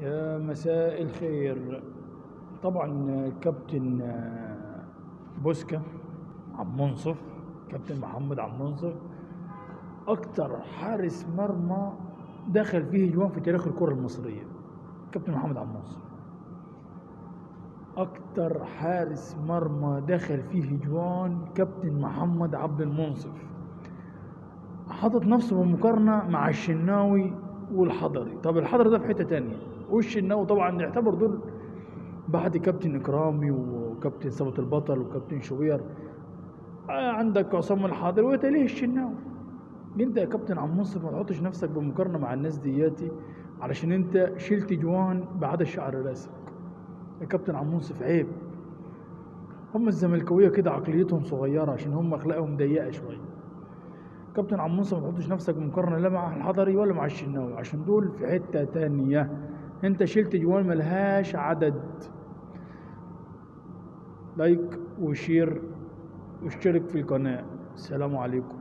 يا مساء الخير. طبعا كابتن بوسكا عبد منصف، كابتن محمد عبد منصف اكتر حارس مرمى دخل فيه جوان في تاريخ الكرة المصرية. كابتن محمد عبد منصف اكتر حارس مرمى دخل فيه جوان، كابتن محمد عبد المنصف. حاطط نفسه بمقارنة مع الشناوي والحضري. طب الحضري ده في حتة تانية، والشناوي طبعا يعتبر دول بعد كابتن إكرامي وكابتن ثابت البطل وكابتن شوبير، عندك عصام الحضري وتليه الشناوي. انت يا كابتن عبد المنصف ما تحطش نفسك بمقارنة مع الناس دياتي، علشان انت شلت جوان بعد الشعر راسك يا كابتن عبد المنصف. عيب، هم الزملكاويه كده عقليتهم صغيرة عشان هم اخلاقهم ضيقه شوية. كابتن عبد المنصف ما تحطش نفسك بمقارنه لا مع الحضري ولا مع الشناوي، عشان دول في حتة تانية. انت شلت جوان ملهاش عدد. like و share واشترك في القناة. السلام عليكم.